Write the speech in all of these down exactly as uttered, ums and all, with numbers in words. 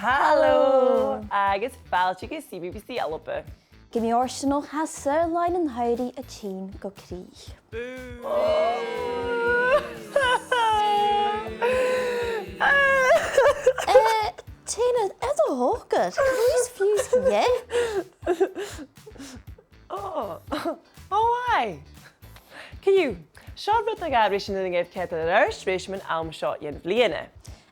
Halò! Agus fàilte gu C B B C ALBA. Gu mì-fhortanach, tha saor-làithean an t-samhraidh a' tighinn gu crìch. Eh, Tìona, a bheil thu a' cogadh? Cruise fuse, yeah? Oh, oh, aye. Co-dhiù, seo rud no dhà ris an urrainn dhuibh coimhead air adhart ris an àm seo dhen bhliadhna.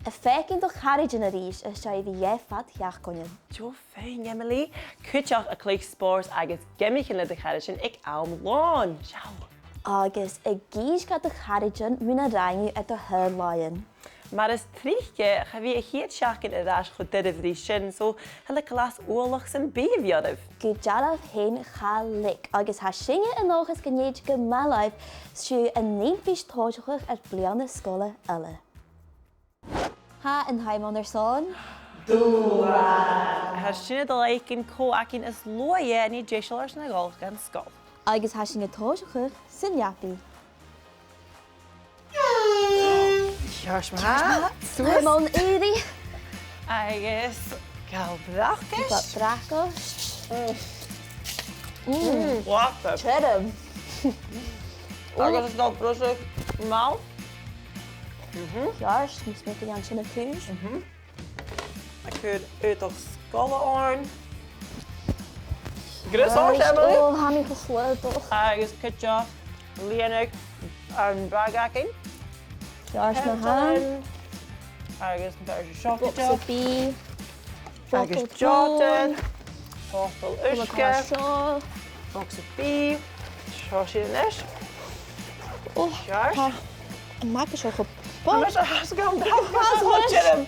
A' faicinn do charaidean a-rithist, às dèidh a bhith dheth fad sheachdainean. Tha fhios agad, Emily, cuideachd a' cluich spòrs agus geamaichean le do charaidean aig àm lòn. Seall. Agus ag innse do charaidean mun a rinn thu air do shaor-làithean. Mar as trice, cha bhi a' chiad seachdain air ais cho doirbh ri sin, so tha e a' glas uallach sam bith oirbh. Gu dearbh fhèin cha leig, agus tha sinne an dòchas gun tèid gu math leibh, 's sibh an aon fhìor tòiseachadh air bliadhna sgoile eile. Tha an t-àm ann airson Dùbhlan. Tha sinn a' dol a dh'fhaicinn cò againn as luaithe a nì deiseil airson a dhol dhan sgoil. Agus tha sinn a' tòiseachadh san leabaidh. Ceart ma-thà. Suas. Tha e ann an-dràsta. Agus gabh bracaist. Gabh bracaist. Mm. Mm. Mm, what the? Tioram. Agus is dòcha brusgadh mall. Mhm. Ceart, mus mi an sin a' cur. Mhm. A' cur aodach sgoile oirnn. Greas ort, Emily. Ò, tha mi cho slaodach. Agus cuideachd, lìonadh am bag againn. Ceart ma-thà. Agus an dèidh seo cuideachd. Bogsa-bìdh. Agus deotan. Botal uisge. Seo. Bogsa-bìdh. Seo sinn a-nis. Ò, ceart. Tha am bag seo cho bog. Tha mise a' sgaoileadh. Tha mise cho tioram.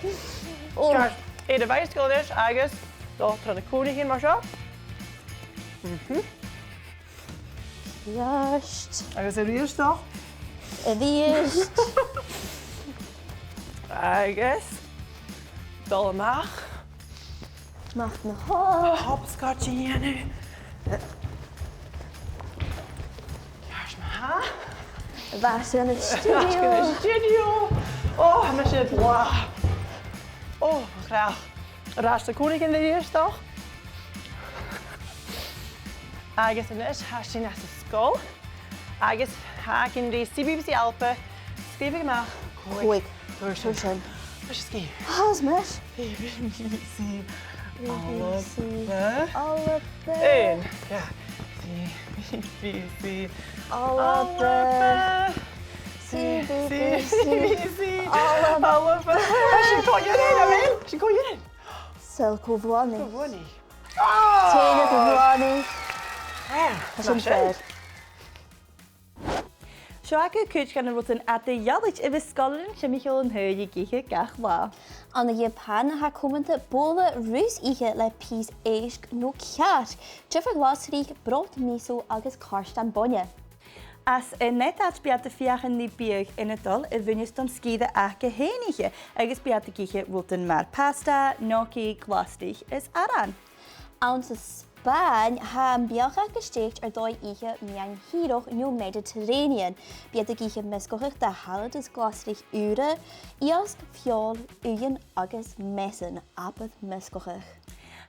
Ò. Ceart. Air a' bhaidhsagal a-nis agus dol tro na cùisean mar seo. Mhm. Ceart. Agus a-rithist, dol. A-rithist. Agus dol a-mach. A-mach na h-òr. Hopscotch a dhèanamh. Ceart ma-thà. A-mach dhan stiùidio. A-mach dhan stiùidio. Ò, tha mise blàth. Ò, mo chreach. Air ais dha na cùisean a-rithist, dol. Agus a-nis, tha sinn anns an sgoil. Agus tha againn ri C B B C ALBA sgrìobhadh a-mach còig. Còig. Còig. Còig. Leis an sgìth. Tha mise. C B B C. C B B C. ALBA. ALBA. Aon. Dhà. C B B C. ALBA. ALBA. C B B C. C B B C. ALBA. ALBA. Tha sinn cho dìreach, a bheil? Tha sinn cho dìreach. Saoil cò bhuannaich? Cò bhuannaich? Tìona, cò bhuannaich? Ah, tha sin fìor. Seo agaibh cuid de na rudan a tha eadar-dhealaichte a bhios sgoilearan timcheall an t-saoghail ag ithe gach latha. Ann an Iapan tha cumanta bobhla rùsg-ithe le pìos èisg no cearc, diofar ghlasraich, brot miso agus cairtean bainne. Anns an Eadailt bidh iad a' feuchainn ri biadh ionadail a bhuineas don sgìre aca fhèin ithe, agus bidh iad ag ithe rudan mar pasta, gnocchi, glasraich is aran. Anns an Spàinn, tha am beathach aca stèidhichte air dòigh ithe meadhan-thìreach no Mediterranean. Bidh iad ag ithe measgachadh de shaladas glasraich ùra, iasg, feòil, uighean agus measan, abair measgachadh.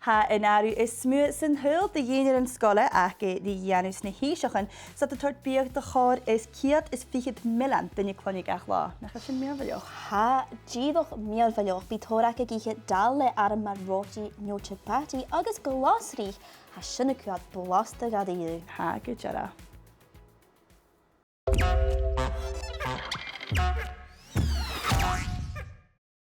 Tha an àireamh as motha san t-saoghal de dh'innealan sgoile aca ri dhèanamh sna h-aoiseachan, 's iad a' toirt biadh do chòrr is ceud is fichead millean duine cloinne gach latha. Nach eil sin mìorbhaileach? Tha, dìreach mìorbhaileach. Bidh tòrr aca ag ithe dal le arm mar roti no chapati agus glasraich, tha sin a' coimhead blasta dha-rìribh. Tha, gu dearbh.